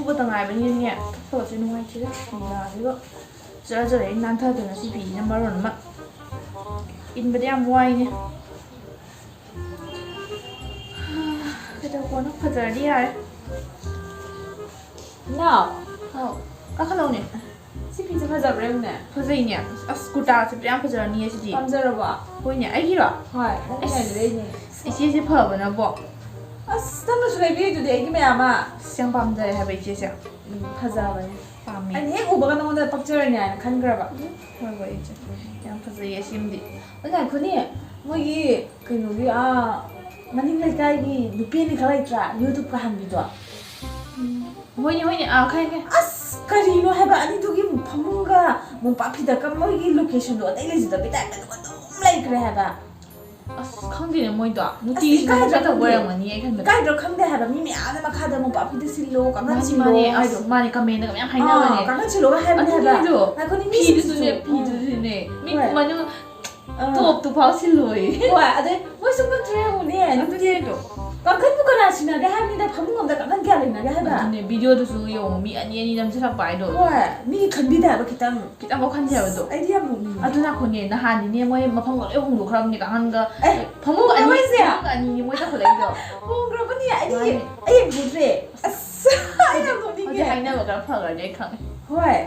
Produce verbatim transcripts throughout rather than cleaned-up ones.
ꯄꯣꯠꯇ ꯉꯥꯏꯕꯅꯤꯅꯦ꯫ ꯀꯛꯄꯒꯁꯨ ꯅꯨꯡꯉꯥꯏꯇꯦꯗ꯫ ꯐꯤꯖꯥꯁꯤꯒ ꯖꯔ ꯖꯔ ꯍꯦꯛ ꯅꯥꯟꯊꯗꯅ ꯁꯤ ꯐꯤꯁꯤꯅ ꯃꯔꯣꯟ ꯑꯃ꯫ ꯏꯟꯕꯗꯤ ꯌꯥꯝ ꯋꯥꯏꯅꯦ꯫ ꯀꯩꯗꯧꯕꯅꯣ? ꯐꯖꯔꯗꯤ ꯌꯥꯔꯦ꯫ ꯏꯅꯥꯎ꯫ ꯍꯥꯎ꯫ ꯀꯥꯈꯠꯂꯛꯎꯅꯦ꯫ ꯁꯤ ꯐꯤꯁꯦ ꯐꯖꯕ꯭ꯔꯥ ꯌꯦꯡꯉꯨꯅꯦ꯫ ꯐꯖꯩꯅꯦ꯫ ꯑꯁ, ꯀꯨꯔꯇꯥ ꯆꯠꯄ ꯌꯥꯝ ꯐꯖꯔꯅꯤꯌꯦ ꯁꯤꯗꯤ꯫ ꯄꯥꯝꯖꯔꯕꯣ? ꯍꯣꯏꯅꯦ, ꯑꯩꯒꯤꯔꯣ? ꯍꯣꯏ, ꯅꯪꯒꯤ ꯑꯁ, ꯂꯩꯔꯛꯏꯅꯦ꯫ ꯏꯆꯦꯁꯦ ꯐꯕꯅꯕꯣ꯫ ꯑꯁ, ꯅꯪꯅꯁꯨ ꯂꯩꯕꯤꯔꯤꯗꯨꯗꯤ ꯑꯩꯒꯤ ꯃꯌꯥꯝ ꯑꯃ꯫ ꯑꯁ, ꯌꯥꯝ ꯄꯥꯝꯖꯔꯦ ꯍꯥꯏꯕ ꯏꯆꯦꯁꯦ꯫ ꯎꯝ, ꯐꯖꯕꯅꯦ꯫ ꯄꯥꯝꯃꯦ꯫ ꯑꯩꯅ ꯍꯦꯛ ꯎꯕꯒ ꯅꯉꯣꯟꯗ ꯄꯛꯆꯔꯅꯤ ꯍꯥꯏꯅ ꯈꯟꯈ꯭ꯔꯕ꯫ ꯎꯝ, ꯍꯣꯏ, ꯍꯣꯏ, ꯏꯆꯦ꯫ ꯌꯥꯝ ꯐꯖꯩꯌꯦ ꯁꯤꯃꯗꯤ꯫ ꯑꯗꯨ ꯉꯥꯏꯈꯣꯅꯦ, ꯃꯣꯏꯒꯤ ꯀꯩꯅꯣꯒꯤ, ꯑꯥ, ꯃꯅꯤꯡ ꯂꯩꯀꯥꯏꯒꯤ ꯅꯨꯄꯤ ꯑꯅꯤ ꯈꯔ ꯂꯩꯇ꯭ꯔꯥ? YouTube-ꯀ ꯍꯥꯡꯕꯤꯗꯣ꯫ ꯎꯝ, ꯍꯣꯏꯅꯦ, ꯍꯣꯏꯅꯦ, ꯑꯥ, ꯈꯪꯉꯦ, ꯈꯪꯉꯦ꯫ ꯑꯁ, ꯀꯔꯤꯅꯣ ꯍꯥꯏꯕ, ꯑꯅꯤꯗꯨꯒꯤ ꯐꯃꯨꯡꯒ ꯃꯣꯝꯄꯥꯛ ꯐꯤꯗꯛꯀ ꯃꯣꯏꯒꯤ location-ꯗꯣ ꯑꯇꯩ ꯂꯩꯖꯗꯕꯩ type-ꯇ ꯑꯗꯨꯝ, ꯑꯗꯨꯝ ꯂꯩꯈ꯭ꯔꯦ ꯍꯥꯏꯕ꯫ ꯑꯁ, ꯈꯪꯗꯦꯅꯦ ꯃꯣꯏꯗꯣ꯫ ꯑꯁ, ꯅꯨꯡꯇꯤꯒꯤ ꯏꯀꯥꯏꯗ꯭ꯔꯥ ꯁꯨꯃꯥꯏꯅ ꯇꯧꯕ ꯈꯪꯗꯦ꯫ ꯑꯣꯏꯔꯝꯒꯅꯤ ꯑꯩ ꯈꯟꯕꯗ꯫ ꯏꯀꯥꯏꯗ꯭ꯔꯥ ꯈꯪꯗꯦ ꯍꯥꯏꯕ, ꯃꯤ ꯃꯌꯥꯝꯅ ꯃꯈꯥꯗ ꯃꯣꯝꯄꯥꯛ ꯐꯤꯗꯛ ꯁꯤꯜꯂꯣ, ꯀꯥꯡꯈꯟ ꯃꯥꯅꯤ, ꯁꯤꯜꯂꯣ ꯃꯥꯅꯤ, ꯍꯥꯏꯗꯣ꯫ ꯑꯁ, ꯃꯥꯅꯤ, comment-ꯗꯒ ꯃꯌꯥꯝ ꯍꯥꯏꯅꯕꯅꯦ꯫ ꯑꯥ, ꯀꯥꯡꯈꯟ ꯁꯤꯜꯂꯣꯒ ꯍꯥꯏꯕꯅꯦ ꯍꯥꯏꯕ꯫ ꯑꯗꯨꯅꯦ ꯑꯗꯣ꯫ ꯉꯥꯏꯈꯣꯅꯦ, ꯃꯤꯁꯤꯡꯁꯨ꯫ ꯐꯤꯗꯨꯁꯨꯅꯦ, ꯐꯤꯗꯨꯁꯨꯅꯦ꯫ ꯃꯤ ꯑꯥ꯫ ꯃꯅꯨꯡ ꯑꯥ꯫ Top-ꯇꯨ ꯐꯥꯎ ꯁꯤꯜꯂꯣꯏꯌꯦ꯫ ꯍꯣꯏ, ꯑꯗꯩ ꯃꯣꯏ ꯁꯨꯝ ꯅꯠꯇ꯭ꯔꯦ ꯌꯦꯡꯉꯨꯅꯦ꯫ ꯑꯗꯨꯅꯦ ꯑꯗꯣ꯫ ꯀꯥꯡꯈꯟꯕꯨ ꯀꯅꯥ ꯁꯤꯟꯅꯒꯦ ꯍꯥꯏꯕꯅꯤꯗ, ꯐꯃꯨꯡ ꯑꯝꯗ ꯀꯥꯡꯈꯟ ꯀꯌꯥ ꯂꯩꯅꯒꯦ ꯍꯥꯏꯕ? ꯑꯗꯨꯅꯦ, video-ꯗꯨꯁꯨ ꯌꯦꯡꯉꯨ, ꯃꯤ ꯑꯅꯤ ꯑꯅꯤ ꯅꯝꯁꯤꯜꯂꯛꯄ ꯍꯥꯏꯗꯣ꯫ ꯍꯣꯏ, ꯃꯤ ꯈꯟꯕꯤꯗꯦ ꯍꯥꯏꯕ ꯈꯤꯇꯪ꯫ ꯈꯤꯇꯪꯐꯥꯎ ꯈꯟꯗꯦ ꯍꯥꯏꯕꯗꯣ꯫ ꯑꯩꯗꯤ ꯌꯥꯝ ꯅꯣꯛꯅꯤꯡꯉꯦ꯫ ꯑꯗꯨ ꯉꯥꯏꯈꯣꯅꯦ, ꯅꯍꯥꯟꯗꯤꯅꯦ ꯃꯣꯏ ꯃꯐꯝꯒ ꯂꯣꯏ ꯍꯣꯡꯗꯣꯛꯈ꯭ꯔꯕꯅꯦ, ꯀꯥꯡꯈꯟꯒ꯫ ꯑꯦ, ꯐꯃꯨꯡ ꯑꯅꯤ, ꯍꯣꯡꯈ꯭ꯔꯕ ꯍꯥꯏꯁꯦ? ꯐꯃꯨꯡ ꯑꯅꯤꯅꯦ ꯃꯣꯏ ꯇꯧꯈꯠꯂꯛꯏꯗꯣ꯫ ꯍꯣꯡꯈ꯭ꯔꯕꯅꯦ, ꯑꯩꯗꯤ, ꯃꯥꯅꯦ꯫ ꯑꯩ ꯌꯦꯡꯍꯧꯗ꯭ꯔꯦ꯫ ꯑꯁ, ꯑꯩ ꯌꯥꯝ ꯅꯣꯛꯅꯤꯡꯉꯦ꯫ ꯍꯧꯖꯤꯛ ꯍꯥꯏꯅꯕ ꯈꯔ ꯐꯈ꯭ꯔꯗꯤ ꯑꯩ ꯈꯪꯉꯦ꯫ ꯍꯣꯏ꯫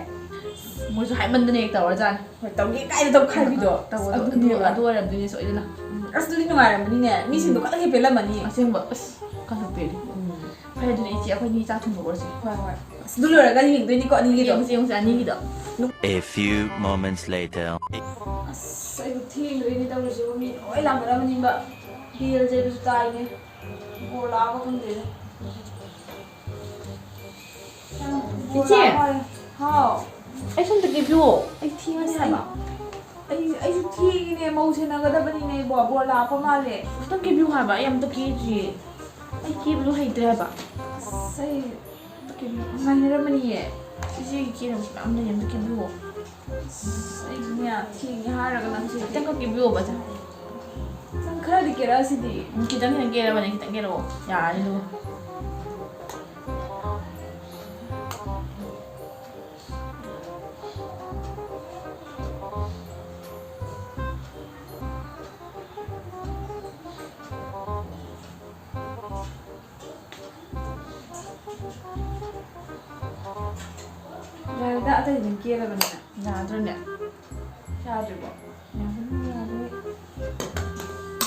ꯃꯣꯏꯁꯨ ꯍꯥꯏꯃꯟꯗꯅ ꯍꯦꯛ ꯇꯧꯔꯖꯥꯠꯅꯤ꯫ ꯍꯣꯏ, ꯇꯧꯒꯦ ꯀꯥꯏꯅ ꯇꯧꯈꯥꯏꯕꯤꯗꯣ꯫ ꯇꯧꯕꯗꯣ, ꯑꯗꯨ, ꯑꯗꯨꯅꯦꯕ꯫ ꯑꯗꯨ ꯑꯣꯏꯔꯝꯗꯣꯏꯅꯦ ꯁꯣꯏꯗꯅ꯫ ꯎꯝ, ꯑꯁ, ꯑꯗꯨꯗꯤ ꯅꯨꯡꯉꯥꯏꯔꯝꯃꯅꯤꯅꯦ꯫ ꯃꯤꯁꯤꯡꯗꯣ ꯀꯟꯅ ꯍꯦꯛ ꯄꯦꯜꯂꯝꯃꯅꯤ꯫ ꯑꯁꯦꯡꯕ, ꯑꯁ, ꯀꯟꯅ ꯄꯦꯜꯂꯤ꯫ ꯎꯝ꯫ ꯐꯔꯦ, ꯑꯗꯨꯗꯤ ꯏꯆꯦ, ꯑꯩꯈꯣꯏꯅꯤ ꯆꯥꯛ ꯊꯣꯡꯕ ꯍꯧꯔꯁꯤ꯫ ꯍꯣꯏ, ꯍꯣꯏ꯫ ꯑꯁ, ꯑꯗꯨ ꯂꯣꯏꯔꯒ ꯌꯦꯡꯗꯣꯏꯅꯤꯀꯣ ꯑꯅꯤꯒꯤꯗꯣ꯫ ꯌꯦꯡꯁꯤ, ꯌꯦꯡꯁꯤ, ꯑꯅꯤꯒꯤꯗꯣ꯫ A few moments later. ꯑꯁ, ꯑꯩꯕꯨ ꯊꯦꯡꯗꯣꯏꯅꯦ ꯇꯧꯔꯤꯁꯤꯕꯨ, ꯃꯤ ꯂꯣꯏ ꯂꯥꯛꯅꯔꯝꯃꯅꯤꯕ꯫ Bell-ꯁꯦ ꯑꯗꯨꯁꯨ ꯇꯥꯏꯅꯦ꯫ ꯕꯣꯔ ꯂꯥꯛꯑꯕ ꯈꯪꯗꯦꯅꯦ꯫ ꯏꯆꯦ! ꯍꯥꯎ꯫ ꯑꯩꯁꯨ ꯑꯝꯇ ꯀꯦꯕꯤꯌꯣ꯫ ꯑꯩ ꯊꯦꯡꯉꯅꯤ ꯍꯥꯏꯕ꯫ ꯑꯩ, ꯑꯩꯁꯨ ꯊꯦꯡꯉꯤꯅꯦ, ꯃꯧ ꯁꯦꯟꯅꯒꯗꯕꯅꯤꯅꯦ ꯏꯕꯣ꯫ ꯕꯣꯔ ꯂꯥꯛꯄ ꯃꯥꯜꯂꯦ꯫ ꯈꯤꯇꯪ ꯀꯦꯕꯤꯌꯨ ꯍꯥꯏꯕ, ꯑꯩ ꯑꯝꯇ ꯀꯦꯗ꯭ꯔꯤꯌꯦ꯫ ꯑꯩ ꯀꯦꯕꯗꯣ ꯍꯩꯇ꯭ꯔꯦ ꯍꯥꯏꯕ꯫ ꯑꯁ, ꯑꯩ ꯑꯝꯇ ꯀꯦꯕꯤꯌꯨ꯫ ꯉꯥꯏꯅꯔꯝꯕꯅꯤꯌꯦ꯫ ꯏꯆꯦꯒꯤ ꯀꯦꯅꯕꯁꯨ ꯃꯌꯥꯝ ꯂꯩ, ꯑꯝꯇ ꯀꯦꯕꯤꯌꯣ꯫ ꯑꯁ, ꯑꯩꯗꯤꯅꯦ, ꯊꯦꯡꯉꯦ ꯍꯥꯏꯔꯒ ꯅꯪꯁꯦ꯫ ꯈꯤꯇꯪꯈꯛ ꯀꯦꯕꯤꯌꯣꯕ, ꯆꯦ꯫ ꯅꯪ ꯈꯔꯗꯤ ꯀꯦꯔꯛꯑꯁꯤꯗꯤ꯫ ꯎꯝ, ꯈꯤꯇꯪ ꯈꯤꯇꯪ ꯀꯦꯔꯕꯅꯦ, ꯈꯤꯇꯪ ꯀꯦꯔꯛꯑꯣ꯫ ꯌꯥꯔꯅꯤ ꯑꯗꯨꯒ꯫ ꯑꯇꯩꯗꯤ ꯀꯦꯜꯂꯕꯅꯤꯅ ꯌꯥꯗ꯭ꯔꯅꯦ? ꯌꯥꯗ꯭ꯔꯤꯕꯣ? ꯌꯥꯗ꯭ꯔꯤ, ꯌꯥꯗ꯭ꯔꯤ꯫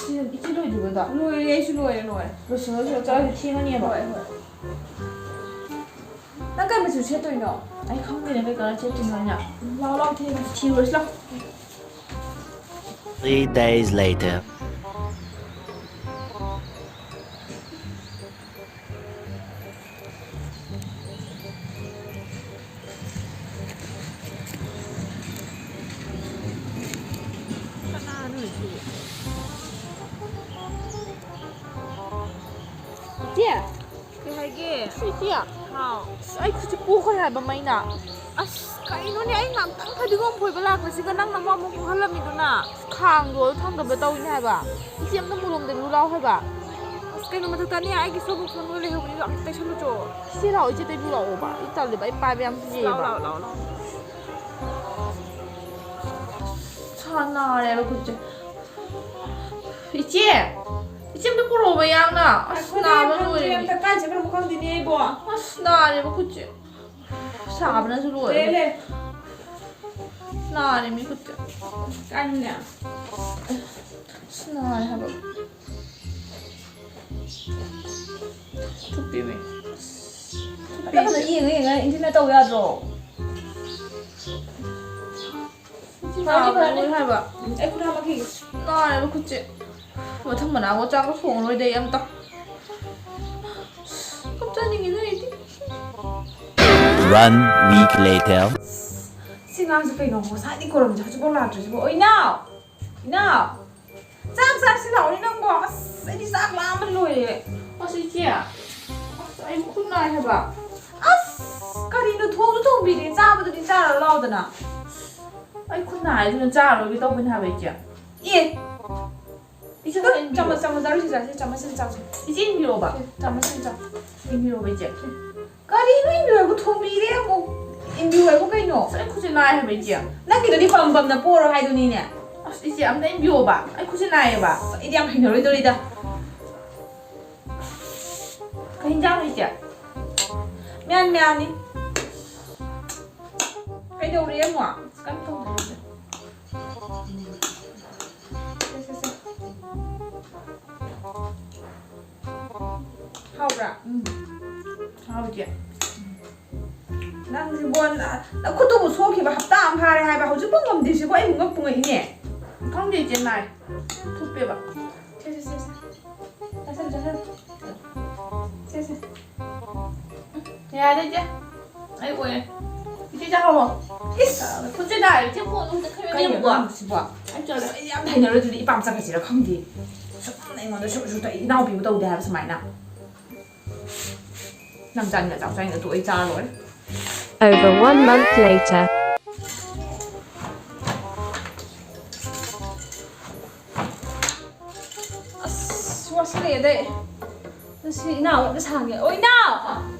ꯏꯆꯦ, ꯏꯆꯦ ꯂꯣꯏꯗ꯭ꯔꯤꯕꯣ ꯑꯗꯣ? ꯂꯣꯏꯔꯦ, ꯑꯩꯁꯨ ꯂꯣꯏꯔꯦ, ꯂꯣꯏꯔꯦ꯫ ꯂꯣꯏꯁꯤꯜꯂꯣ, ꯂꯣꯏꯁꯤꯜꯂꯣ, ꯆꯠꯂꯁꯤ, ꯊꯦꯡꯉꯅꯤꯕ꯫ ꯍꯣꯏ, ꯍꯣꯏ꯫ ꯅꯪ ꯀꯩ ꯃꯆꯨ ꯁꯦꯠꯇꯣꯏꯅꯣ? ꯑꯩ ꯈꯪꯗꯦꯅꯦ, ꯀꯩ colour ꯁꯦꯠꯇꯣꯏꯅꯣ ꯑꯩꯅ꯫ ꯂꯥꯎ, ꯂꯥꯎ, ꯊꯦꯡꯉꯦ꯫ ꯊꯤꯔꯨꯔꯁꯤ ꯂꯥꯎ꯫ Three days later. ꯀꯅꯥꯅꯣ ꯁꯤꯕꯨ? ꯏꯆꯦ! ꯀꯩ ꯍꯥꯏꯒꯦ? ꯑꯁ, ꯏꯆꯦ! ꯍꯥꯎ꯫ ꯑꯁ, ꯑꯩ ꯈꯨꯠꯁꯦ ꯄꯣꯛꯈ꯭ꯔꯦ ꯍꯥꯏꯕ ꯃꯩꯅ꯫ ꯑꯁ, ꯀꯩꯅꯣꯅꯦ, ꯑꯩ ꯉꯥꯛꯇꯪ ꯐꯗꯤꯒꯣꯝ ꯐꯣꯏꯕ ꯂꯥꯛꯄꯁꯤꯒ ꯅꯪꯅ ꯑꯃꯨꯛ ꯑꯃꯨꯛ ꯄꯣꯛꯍꯜꯂꯝꯃꯤꯗꯨꯅ? ꯈꯥꯡꯗꯣ ꯊꯥꯡꯗꯕ ꯇꯧꯔꯤꯅꯦ ꯍꯥꯏꯕ꯫ ꯏꯆꯦ, ꯑꯝꯇ ꯃꯣꯂꯣꯝꯗ ꯂꯨ ꯂꯥꯎ ꯍꯥꯏꯕ꯫ ꯑꯁ, ꯀꯩꯅꯣ ꯃꯊꯛꯇ ꯑꯅꯤ ꯑꯩꯒꯤ ꯁꯣꯕꯨꯛ ꯁꯣꯟꯕ ꯂꯩꯍꯧꯕꯅꯤꯗꯣ, ꯑꯝꯇ ꯇꯩꯁꯜꯂꯨꯆꯣ꯫ ꯏꯆꯦ ꯂꯥꯛꯑꯣ, ꯏꯆꯦ ꯇꯩꯕꯤꯔꯨ ꯂꯥꯛꯑꯣꯕ꯫ ꯑꯩ ꯇꯜꯂꯦꯕ, ꯑꯩ ꯄꯥꯏꯕ ꯌꯥꯝ ꯀꯤꯖꯩꯌꯦꯕ꯫ ꯂꯥꯛꯑꯣ, ꯂꯥꯛꯑꯣ, ꯂꯥꯛꯑꯣ, ꯂꯥꯛꯑꯣ꯫ ꯁꯥ ꯅꯥꯔꯦꯕ ꯈꯨꯠꯁꯦ꯫ ꯏꯆꯦ! ꯏꯆꯦ, ꯑꯝꯇ ꯄꯨꯔꯛꯑꯣꯕ ꯌꯥꯡꯅ꯫ ꯑꯁ, ꯑꯩꯈꯣꯏꯗꯤ ꯅꯥꯕ ꯈꯪꯗꯦ, ꯂꯣꯏꯔꯦ꯫ ꯑꯝꯇ ꯀꯥꯏ ꯆꯠꯈ꯭ꯔꯕꯅꯣ ꯈꯪꯗꯦꯅꯦ ꯑꯩꯕꯣ꯫ ꯑꯁ, ꯅꯥꯔꯦꯕ ꯈꯨꯠꯁꯦ꯫ ꯁꯥꯕꯅꯁꯨ ꯂꯣꯏꯔꯦ꯫ ꯂꯩ, ꯂꯩ꯫ ꯅꯥꯔꯦ ꯃꯤ ꯈꯨꯠꯁꯦ꯫ ꯀꯥꯏꯅꯅꯦ? ꯑꯁ, ꯅꯥꯔꯦ ꯍꯥꯏꯕ꯫ ꯊꯨꯞꯄꯤꯃꯤ꯫ ꯊꯨꯞꯄꯤ꯫ ꯐꯖꯅ ꯌꯦꯡꯉ ꯌꯦꯡꯉ ꯏꯟꯖꯤꯟꯅ ꯇꯧ ꯌꯥꯗ꯭ꯔꯣ? ꯏꯆꯦ ꯐꯔꯅꯤ, ꯅꯥꯕ ꯐꯔꯅꯤ꯫ ꯂꯣꯏꯔꯦ ꯍꯥꯏꯕ꯫ ꯎꯝ, ꯑꯩ ꯈꯨꯠ ꯍꯥꯝꯃꯛꯈꯤꯒꯦ꯫ ꯅꯥꯔꯦꯕ ꯈꯨꯠꯁꯦ꯫ ꯃꯊꯪ ꯃꯅꯥꯎꯒ ꯆꯥꯛꯀ ꯊꯣꯡꯉꯔꯣꯏꯗ ꯑꯩ ꯑꯝꯇ꯫ ꯀꯞꯆꯅꯤꯡꯉꯤꯗ ꯑꯩꯗꯤ꯫ One week later. ꯁꯤ ꯑꯉꯥꯡꯁꯦ ꯀꯩꯅꯣ ꯉꯁꯥꯏꯗꯤ ꯀꯧꯔꯝꯁꯦ ꯍꯧꯖꯤꯛꯐꯥꯎ ꯂꯥꯛꯇ꯭ꯔꯤꯁꯤꯕꯣ? ꯑꯣ, ꯏꯅꯥꯎ! ꯏꯅꯥꯎ! ꯆꯥꯛ ꯆꯥꯁꯤ ꯂꯥꯛꯑꯣꯅꯦ ꯅꯪꯕꯣ꯫ ꯑꯁ, ꯑꯩꯗꯤ ꯆꯥꯛ ꯂꯥꯝꯕ ꯂꯣꯏꯔꯦ꯫ ꯑꯁ, ꯏꯆꯦ꯫ ꯑꯁ, ꯑꯩ ꯈꯨꯠ ꯅꯥꯏ ꯍꯥꯏꯕ꯫ ꯑꯁ, ꯀꯔꯤꯅꯣ ꯊꯣꯡꯁꯨ ꯊꯣꯡꯕꯤꯔꯦ, ꯆꯥꯕꯗꯨꯗꯤ ꯆꯥꯔꯨ ꯂꯥꯎꯗꯅ꯫ ꯑꯩ ꯈꯨꯠ ꯅꯥꯏ ꯍꯥꯏꯗꯨꯅ ꯆꯥꯔꯣꯏꯒꯦ ꯇꯧꯕꯅꯦ ꯍꯥꯏꯕ, ꯏꯆꯦ꯫ ꯑꯦ! ꯏꯆꯦ, ꯑꯗꯨ ꯈꯔ ꯏꯟꯕꯤꯌꯣ꯫ ꯆꯥꯃꯁ, ꯆꯥꯃꯁ ꯆꯥꯔꯨꯁꯤ, ꯆꯥꯁꯤ, ꯆꯥꯃꯁ ꯁꯤꯅ ꯆꯥꯁꯤ꯫ ꯏꯆꯦ, ꯏꯟꯕꯤꯔꯣꯕ꯫ ꯑꯦ, ꯆꯥꯃꯁ ꯁꯤꯅ ꯆꯥꯁꯤ꯫ ꯏꯟꯕꯤꯔꯣꯕ, ꯏꯆꯦ꯫ ꯀꯔꯤꯅꯣ ꯏꯟꯕꯤꯌꯣ ꯍꯥꯏꯕꯨ? ꯊꯣꯡꯕꯤꯔꯦ ꯑꯃꯨꯛ꯫ ꯏꯟꯕꯤꯌꯣ ꯍꯥꯏꯕꯨ ꯀꯩꯅꯣ? ꯑꯁ, ꯑꯩ ꯈꯨꯠꯁꯦ ꯅꯥꯏ ꯍꯥꯏꯕ, ꯏꯆꯦ꯫ ꯅꯪꯒꯤꯗꯨꯗꯤ ꯄꯝ ꯄꯝꯅ ꯄꯣꯔꯣ ꯍꯥꯏꯗꯨꯅꯤꯅꯦ꯫ ꯑꯁ, ꯏꯆꯦ, ꯑꯝꯇ ꯏꯟꯕꯤꯌꯣꯕ꯫ ꯑꯩ ꯈꯨꯠꯁꯦ ꯅꯥꯏꯌꯦꯕ꯫ ꯑꯁ, ꯑꯩꯗꯤ ꯌꯥꯝ ꯍꯩꯅꯔꯣꯏꯗꯧꯔꯤꯗ꯫ ꯀꯩ ꯏꯟꯖꯥꯡꯅꯣ, ꯏꯆꯦ? ꯃꯌꯥꯟ ꯃꯌꯥꯟꯅꯤ꯫ ꯀꯩꯗꯧꯔꯦ ꯑꯃꯨꯛ? ꯀꯩꯝ ꯇꯧꯗꯦ꯫ ꯁꯦ, ꯁꯦ, ꯁꯦ꯫ ꯍꯥꯎꯕ꯭ꯔꯥ? ꯎꯝ꯫ ꯍꯥꯎꯗꯦ꯫ ꯅꯪꯁꯤꯕꯣ, ꯅ-, ꯅꯈꯨꯠꯇꯨꯕꯨ ꯁꯣꯛꯈꯤꯕ ꯍꯞꯇꯥ ꯑꯃ ꯐꯥꯔꯦ ꯍꯥꯏꯕ, ꯍꯧꯖꯤꯛꯐꯥꯎ ꯉꯝꯗ꯭ꯔꯤꯁꯤꯕꯣ? ꯑꯩ ꯉꯛꯄꯨ ꯉꯛꯏꯅꯦ꯫ ꯈꯪꯗꯦ ꯏꯆꯦ, ꯅꯥꯏ꯫ ꯊꯨꯞꯄꯦꯕ꯫ ꯁꯦ, ꯁꯦ, ꯁꯦ, ꯁꯦ꯫ ꯆꯥꯁꯜꯂꯨ, ꯆꯥꯁꯜꯂꯨ꯫ ꯁꯦ, ꯁꯦ꯫ ꯌꯥꯔꯦ, ꯏꯆꯦ꯫ ꯑꯩ ꯑꯣꯏꯔꯦ꯫ ꯏꯆꯦ, ꯆꯥꯍꯧꯋꯣ꯫ ꯏꯁ! ꯈꯨꯠꯁꯦ ꯅꯥꯔꯦ꯫ ꯏꯆꯦ, ꯐꯣꯟ ꯑꯃꯨꯛꯇ ꯈꯔ ꯀꯩꯅꯣ ꯌꯦꯡꯉꯨꯀꯣ꯫ ꯑꯉꯥꯡꯁꯤꯕꯣ? ꯑꯩ ꯆꯠꯂꯦ꯫ ꯑꯁ, ꯑꯩ ꯌꯥꯝ ꯍꯩꯅꯔꯣꯏ ꯑꯗꯨꯗꯤ, ꯏꯄꯥꯝ ꯆꯠꯈ꯭ꯔꯁꯤꯔ ꯈꯪꯗꯦ꯫ ꯁꯨꯝ ꯑꯩꯉꯣꯟꯗ ꯁꯨꯝ ꯁꯨꯝ ꯇꯧ-, ꯏꯅꯥꯎꯄꯤꯕꯨ ꯇꯧꯗꯦ ꯍꯥꯏꯕ ꯁꯨꯃꯥꯏꯅ꯫ ꯅꯪ ꯆꯥꯅꯤꯡꯉ ꯆꯥꯎ, ꯆꯥꯅꯤꯡꯉ ꯇꯣꯛ, ꯑꯩ ꯆꯥꯔ ꯂꯣꯏꯔꯦ꯫ Over one month later. ꯑꯁ, ꯋꯥꯁꯤꯜꯂꯛꯑꯦꯗ ꯑꯩ꯫ ꯉꯁꯤ ꯏꯅꯥꯎ ꯑꯝꯇ ꯁꯥꯡꯉꯦ꯫ ꯑꯣ, ꯏꯅꯥꯎ!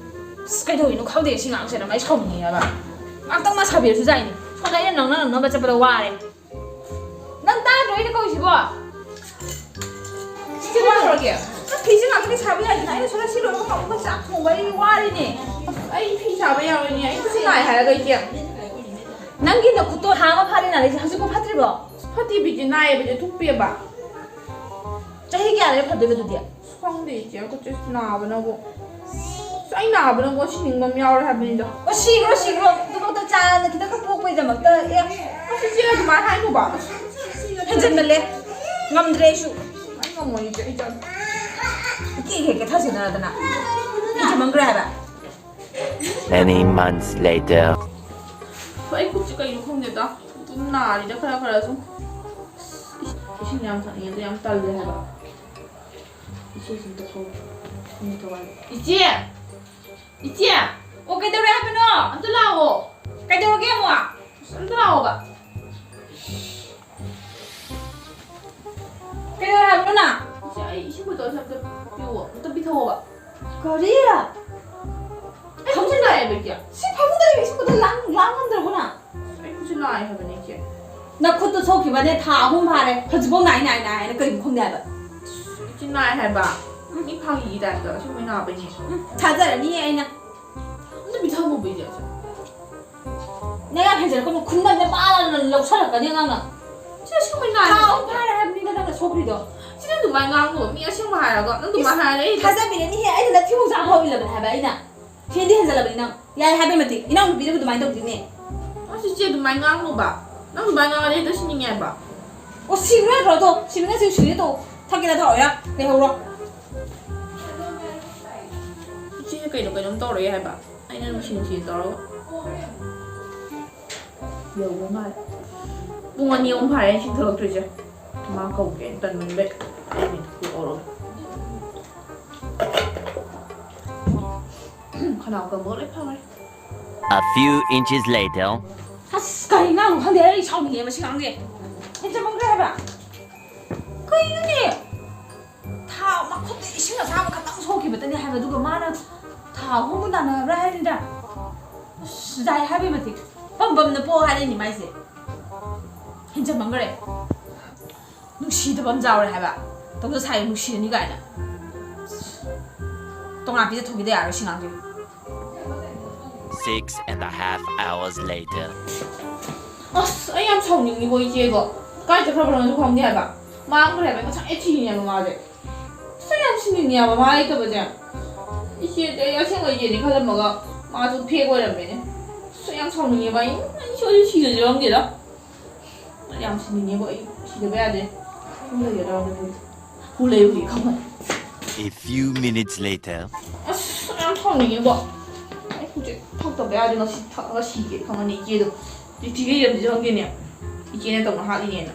ꯑꯁ, ꯀꯩꯗꯧꯔꯤꯅꯣ ꯈꯪꯗꯦ ꯁꯤ ꯑꯉꯥꯡꯁꯦ, ꯅꯃꯥꯏ ꯁꯥꯎꯅꯤꯡꯉꯦ ꯍꯥꯏꯕ꯫ ꯉꯥꯛꯇꯪ ꯃꯥ ꯁꯥꯕꯤꯔꯁꯨ ꯌꯥꯏꯅꯦ꯫ ꯁꯣꯝꯗ ꯑꯩꯅ ꯅꯪꯅ ꯅꯪꯅꯕ ꯆꯠꯄꯗ ꯋꯥꯔꯦ꯫ ꯅꯪ ꯇꯥꯗ꯭ꯔꯣ ꯑꯩꯅ ꯀꯧꯔꯤꯁꯤꯕꯣ? ꯁꯤ ꯀꯩꯗꯧꯔꯒꯦ? ꯅꯪ ꯐꯤꯁꯦ ꯉꯥꯛꯇꯪꯗꯤ ꯁꯥꯕ ꯌꯥꯏꯗꯅ꯫ ꯑꯩꯅ ꯁꯣꯝꯗ ꯁꯤ ꯂꯣꯏꯔꯒ ꯑꯃꯨꯛ ꯆꯥꯛ ꯊꯣꯡꯕ ꯑꯩ ꯋꯥꯔꯦꯅꯦ꯫ ꯑꯩ ꯐꯤ ꯁꯥꯕ ꯌꯥꯔꯣꯏꯅꯦ꯫ ꯑꯩ ꯈꯨꯠꯁꯦ ꯅꯥꯏ ꯍꯥꯏꯔꯒ ꯏꯆꯦ꯫ ꯅꯪꯒꯤ ꯅꯈꯨꯠꯇꯣ ꯊꯥ ꯑꯃ ꯐꯥꯔꯦ ꯅꯥꯔꯛꯏꯁꯦ, ꯍꯧꯖꯤꯛꯐꯥꯎ ꯐꯠꯇ꯭ꯔꯤꯕꯣ? ꯐꯠꯇꯦꯕ ꯏꯆꯦ, ꯅꯥꯏꯌꯦꯕ ꯏꯆꯦ, ꯊꯨꯞꯄꯦꯕ꯫ ꯆꯍꯤ ꯀꯌꯥ ꯂꯩꯔ ꯐꯗꯣꯏꯕ ꯑꯗꯨꯗꯤ? ꯑꯁ, ꯈꯪꯗꯦ ꯏꯆꯦ, ꯈꯨꯠꯁꯦ ꯅꯥꯕꯅꯕꯨ꯫ ꯑꯁ, ꯑꯩ ꯅꯥꯕꯅꯕꯨ ꯁꯤꯅꯤꯡꯕ ꯑꯃ ꯌꯥꯎꯔꯦ ꯍꯥꯏꯕꯅꯤꯗ꯫ ꯑꯣ, ꯁꯤꯈ꯭ꯔꯣ, ꯁꯤꯈ꯭ꯔꯣ꯫ ꯑꯗꯨꯐꯥꯎꯗ ꯆꯥꯅ ꯈꯤꯇꯪꯈꯛ ꯄꯣꯛꯄꯩꯗꯃꯛꯇ, ꯑꯦ꯫ ꯑꯁ, ꯏꯆꯦ, ꯑꯗꯨꯃꯥꯏꯅ ꯍꯥꯏꯅꯨꯕ꯫ ꯍꯦꯟꯖꯟꯃꯜꯂꯦ꯫ ꯉꯝꯗ꯭ꯔꯦ ꯑꯩꯁꯨ꯫ ꯑꯩ ꯉꯝꯃꯣꯏ ꯏꯆꯦ, ꯑꯩ ꯆꯠ- ꯀꯦꯛ ꯍꯦꯛ ꯀꯦꯊꯁꯤꯟꯅꯗꯅ꯫ ꯏꯆꯦ ꯃꯪꯈ꯭ꯔꯦ ꯍꯥꯏꯕ꯫ Many months later. ꯑꯩ ꯈꯨꯠꯁꯦ ꯀꯩꯅꯣ ꯈꯪꯗꯦꯗ꯫ ꯑꯗꯨꯝ ꯅꯥꯔꯤꯗ ꯈꯔ ꯈꯔ ꯁꯨꯝ꯫ ꯏꯁꯤꯡ ꯌꯥꯝ ꯊꯛꯅꯤꯡꯉꯦ, ꯑꯗꯨ ꯌꯥꯝ ꯇꯜꯂꯦ ꯍꯥꯏꯕ꯫ ꯏꯆꯦꯁꯤ ꯑꯝꯇ ꯊꯣꯛ-, ꯑꯝꯇ ꯊꯣꯛꯍꯜꯂꯦ꯫ ꯏꯆꯦ! ꯏꯆꯦ! ꯑꯣ, ꯀꯩꯗꯧꯔꯦ ꯍꯥꯏꯕꯅꯣ? ꯑꯝꯇ ꯂꯥꯛꯑꯣ꯫ ꯀꯩꯗꯧꯔꯒꯦ ꯑꯃꯨꯛ? ꯑꯁ, ꯑꯝꯇ ꯂꯥꯛꯑꯣꯕ꯫ ꯀꯩꯗꯧꯔꯦ ꯍꯥꯏꯕꯅꯣ ꯅꯪ? ꯏꯆꯦ, ꯑꯩ ꯏꯁꯤꯡ ꯕꯣꯇꯜꯁꯦ ꯑꯝꯇ ꯄꯤꯌꯣ, ꯑꯝꯇ ꯄꯤꯊꯛꯑꯣꯕ꯫ ꯀꯔꯤ? ꯑꯩ ꯈꯨꯠꯁꯦ ꯅꯥꯏꯌꯦꯕ, ꯏꯆꯦ꯫ ꯁꯤ ꯐꯃꯨꯡꯗ ꯂꯩꯕ ꯏꯁꯤꯡ ꯕꯣꯇꯜ ꯂꯥꯡ-, ꯂꯥꯡ ꯉꯝꯗ꯭ꯔꯕꯣ ꯅꯪ? ꯑꯁ, ꯑꯩ ꯈꯨꯠꯁꯦ ꯅꯥꯏ ꯍꯥꯏꯕꯅꯦ, ꯏꯆꯦ꯫ ꯅꯈꯨꯠꯇꯣ ꯁꯣꯛꯈꯤꯕꯅꯦ ꯊꯥ ꯑꯍꯨꯝ ꯐꯥꯔꯦ, ꯍꯧꯖꯤꯛꯐꯥꯎ ꯅꯥꯏ ꯅꯥꯏ ꯅꯥꯏ ꯍꯥꯏꯅ ꯀꯔꯤꯅꯣ ꯈꯪꯗꯦ ꯍꯥꯏꯕ꯫ ꯏꯆꯦ, ꯅꯥꯏ ꯍꯥꯏꯕ꯫ ꯃꯤ ꯐꯥꯒꯤꯒꯤ ꯇꯥꯏꯞꯇ ꯑꯁꯦꯡꯕꯩ ꯅꯥꯕꯩꯅꯦ꯫ ꯎꯝ, ꯊꯥꯖꯔꯅꯤꯌꯦ ꯑꯩꯅ꯫ ꯑꯝꯇ ꯄꯤꯊꯛꯑꯝꯃꯣꯕ, ꯏꯆꯦ꯫ ꯅꯪ ꯌꯥꯝ ꯍꯦꯟꯖꯜꯂꯛꯀꯅꯨ, ꯈꯨꯟꯗꯝꯅꯦ ꯃꯥꯅ ꯂꯧꯁꯜꯂꯛꯀꯅꯤ ꯑꯉꯥꯡꯅ꯫ ꯁꯤ ꯑꯁꯦꯡꯕꯩ ꯅꯥꯏ ꯊꯥ ꯍꯥꯏꯕ꯫ ꯑꯍꯨꯝ ꯐꯥꯔꯦ ꯍꯥꯏꯕꯅꯤꯅ ꯅꯪꯅ ꯁꯣꯛꯈ꯭ꯔꯤꯗꯣ꯫ ꯁꯤ ꯅꯪ ꯑꯗꯨꯃꯥꯏꯅ ꯉꯥꯡꯅꯨ, ꯃꯤ ꯑꯁꯦꯡꯕ ꯍꯥꯏꯔꯒ ꯅꯪ ꯑꯗꯨꯃꯥꯏꯅ ꯏꯁ, ꯍꯥꯏꯔꯦ ꯑꯩ ꯊꯥꯖꯕꯤꯔꯅꯤꯍꯦ, ꯑꯩꯅ ꯅꯊꯤꯕꯣꯡ ꯆꯥꯕ ꯐꯥꯎ ꯏꯜꯂꯕꯅꯦ ꯍꯥꯏꯕ ꯑꯩꯅ꯫ ꯍꯦꯟꯗꯤ ꯍꯦꯟꯖꯜꯂꯕꯅꯤ ꯅꯪ꯫ ꯌꯥꯏ ꯍꯥꯏꯕꯩ ꯃꯇꯤꯛ꯫ ꯏꯅꯥꯎꯅꯨꯄꯤꯗꯕꯨ ꯑꯗꯨꯃꯥꯏꯅ ꯇꯧꯗꯣꯏꯅꯦ꯫ ꯑꯁ ꯏꯆꯦ ꯑꯗꯨꯃꯥꯏꯅ ꯉꯥꯡꯅꯨꯕ꯫ ꯅꯪ ꯑꯗꯨꯃꯥꯏꯅ ꯉꯥꯡꯉꯗꯤ ꯍꯦꯛꯇ ꯁꯤꯅꯤꯡꯉꯦ ꯍꯥꯏꯕ꯫ ꯑꯣ ꯁꯤꯈ꯭ꯔꯣ ꯅꯠꯇ꯭ꯔꯣ ꯑꯗꯣ? ꯁꯤꯅꯤꯡꯉꯁꯤ ꯁꯤꯒꯦ ꯇꯧ꯫ ꯊꯛꯀꯦꯔꯥ ꯊꯛꯑꯣꯏꯔꯥ? ꯂꯩꯍꯧꯔꯣ꯫ ꯏꯆꯦ ꯀꯩꯅꯣ ꯀꯩꯅꯣꯝ ꯇꯧꯔꯛꯑꯦ ꯍꯥꯏꯕ꯫ ꯑꯩꯅ ꯅꯨꯡꯁꯤ ꯅꯨꯡꯁꯤ ꯇꯧꯔꯒ꯫ ꯌꯧꯕ ꯃꯥꯜꯂꯦ꯫ ꯄꯨꯡ ꯑꯅꯤ ꯑꯍꯨꯝ ꯐꯥꯔꯦ ꯑꯩꯅ ꯏꯁꯤꯡ ꯊꯛꯂꯛꯇ꯭ꯔꯤꯁꯦ꯫ ꯃꯥ ꯀꯧꯒꯦꯅ ꯇꯟꯃꯟꯕꯩ ꯑꯩꯅ ꯀꯧꯔꯒ꯫ ꯈꯅꯥꯎ ꯀꯪꯕꯒ ꯂꯣꯏ ꯐꯈ꯭ꯔꯦ꯫ A few inches later. ꯑꯁ ꯀꯔꯤ ꯉꯥꯡꯅꯣ ꯈꯪꯗꯦ, ꯑꯩ ꯁꯥꯎꯅꯤꯡꯉꯦ ꯃꯁꯤ ꯉꯥꯡꯁꯦ꯫ ꯍꯦꯟꯖꯟꯃꯟꯈ꯭ꯔꯦ ꯍꯥꯏꯕ꯫ ꯀꯩꯅꯣꯅꯦ? ꯊꯥ ꯃꯈꯨꯠꯇ ꯏꯁꯤꯡ ꯑꯁꯥꯕ ꯈꯛꯇꯪ ꯁꯣꯛꯈꯤꯕꯇꯅꯦ ꯍꯥꯏꯕ, ꯑꯗꯨꯒ ꯃꯥꯅ ꯊꯥ ꯑꯍꯨꯝꯕꯨ ꯅꯥꯟꯅꯕ꯭ꯔꯥ ꯍꯥꯏꯅꯤꯗ꯫ ꯑꯁ ꯌꯥꯏ ꯍꯥꯏꯕꯩ ꯃꯇꯤꯛ꯫ ꯄꯝ ꯄꯝꯅ ꯄꯣ ꯍꯥꯏꯔꯛꯏꯅꯤ ꯃꯥꯏꯁꯦ꯫ ꯍꯦꯟꯖꯟꯃꯟꯈ꯭ꯔꯦ꯫ ꯅꯨꯡꯁꯤꯗꯕ ꯑꯃ ꯌꯥꯎꯔꯦ ꯍꯥꯏꯕ꯫ ꯇꯧꯗ ꯁꯥꯏ ꯅꯨꯡꯁꯤꯔꯅꯤ ꯀꯥꯏꯅ꯫ ꯇꯣꯉꯥꯟ ꯄꯤꯖ ꯊꯣꯛꯈꯤꯗ ꯌꯥꯔꯣꯏ ꯁꯤ ꯉꯥꯡꯁꯦ꯫ Six and a half hours later. ꯑꯁ ꯑꯩ ꯌꯥꯝ ꯁꯥꯎꯅꯤꯡꯉꯤꯕꯣ ꯏꯆꯦꯗꯣ꯫ ꯀꯥꯏ ꯆꯠꯈ꯭ꯔꯕꯅꯣꯁꯨ ꯈꯪꯗꯦ ꯍꯥꯏꯕ꯫ ꯃꯥꯡꯈ꯭ꯔꯦ ꯍꯥꯏꯕ, ꯉꯁꯥꯏ ꯊꯤꯔꯤꯅꯦꯕ ꯃꯥꯁꯦ꯫ ꯑꯁ ꯑꯩ ꯌꯥꯝ ꯁꯤꯅꯤꯡꯉꯦ ꯍꯥꯏꯕ ꯃꯥ ꯂꯩꯇꯕꯁꯦ꯫ ꯏꯆꯦꯗꯤ ꯑꯩ ꯑꯁꯦꯡꯕ ꯏꯆꯦꯅꯤ ꯈꯜꯂꯝꯃꯒ ꯃꯥꯁꯨ ꯐꯦꯛ ꯑꯣꯏꯔꯝꯃꯦꯅꯦ꯫ ꯑꯁ ꯑꯩ ꯌꯥꯝ ꯁꯥꯎꯅꯤꯡꯉꯦꯕ꯫ ꯑꯩ ꯑꯩ ꯁꯣꯏꯗꯅ ꯁꯤꯔꯁꯤꯔ ꯈꯪꯗꯦꯗ꯫ ꯌꯥꯝ ꯁꯤꯅꯤꯡꯉꯦꯕꯣ, ꯑꯩ ꯁꯤꯗꯕ ꯌꯥꯗꯦ꯫ ꯍꯨ ꯂꯩꯒꯗ꯭ꯔꯥ ꯈꯪꯗꯦ꯫ ꯍꯨ ꯂꯩ ꯍꯧꯖꯤꯛ ꯈꯪꯉꯦ꯫ A few minutes later. ꯑꯁ ꯌꯥꯝ ꯁꯥꯎꯅꯤꯡꯉꯦꯕꯣ꯫ ꯑꯩ ꯍꯧꯖꯤꯛ ꯊꯛꯇꯕ ꯌꯥꯗꯦ, ꯉꯁꯤ ꯊꯛꯑꯒ ꯁꯤꯒꯦ ꯈꯪꯉꯅꯤ ꯏꯆꯦꯗꯣ꯫ ꯂꯤꯊꯤꯒ ꯏꯔꯝꯗꯤ ꯈꯪꯗꯦꯅꯦ꯫ ꯏꯆꯦꯅ ꯇꯧꯅ ꯍꯥꯠꯂꯤꯅꯦꯅ꯫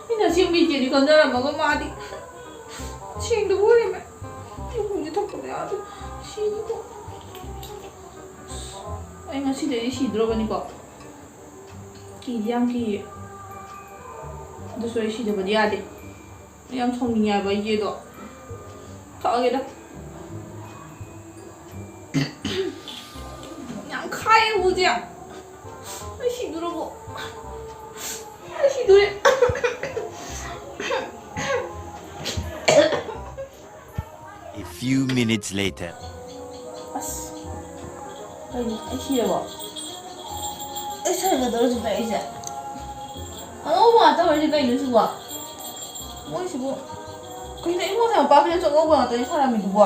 ꯑꯩꯅ ꯑꯁꯦꯡꯕ ꯏꯆꯦꯗꯤ ꯈꯟꯖꯔꯝꯃꯒ ꯃꯥꯗꯤ ꯁꯦꯡꯗꯕ ꯑꯣꯏꯔꯝꯃꯦ꯫ ꯑꯩ ꯍꯧꯖꯤꯛ ꯊꯛꯇꯕ ꯌꯥꯗꯦ꯫ ꯁꯤꯅꯤꯀꯣ꯫ ꯑꯩ ꯉꯁꯤꯗꯩꯗꯤ ꯁꯤꯗ꯭ꯔꯣꯕꯅꯤꯀꯣ꯫ ꯀꯤꯗꯤ ꯌꯥꯝ ꯀꯤꯌꯦ꯫ ꯑꯗꯨꯁꯨ ꯑꯩ ꯁꯤꯗꯕꯗꯤ ꯌꯥꯗꯦ꯫ ꯑꯩ ꯌꯥꯝ ꯁꯥꯎꯅꯤꯡꯉꯦ ꯍꯥꯏꯕ ꯏꯆꯦꯗꯣ꯫ ꯊꯛꯑꯒꯦꯗ꯫ ꯌꯥꯝ ꯈꯥꯏꯌꯦ ꯍꯧꯖꯤꯛ꯫ ꯑꯩ ꯁꯤꯗꯣꯔꯕꯣ? ꯑꯩ ꯁꯤꯗꯣꯔꯦ꯫ A few minutes later. ꯑꯁ꯫ ꯀꯩꯅꯣ? ꯑꯩ ꯁꯤꯔꯕꯣ? ꯑꯩ ꯁꯥꯟꯅꯒꯗꯧꯔꯁꯤꯕ ꯑꯩꯁꯦ꯫ ꯑꯉꯧꯕ ꯉꯥꯛꯇ ꯑꯣꯏꯔꯗꯤ ꯀꯩꯅꯣ ꯁꯤꯕꯣ? ꯃꯣꯏꯁꯤꯕꯨ ꯀꯩꯅꯣ? ꯏꯃꯣꯁꯦ ꯃꯄꯥ ꯐꯤꯗꯁꯨ ꯑꯉꯧꯕ ꯉꯥꯛꯇꯅꯦ ꯁꯥꯔꯝꯃꯤꯗꯨꯕꯣ?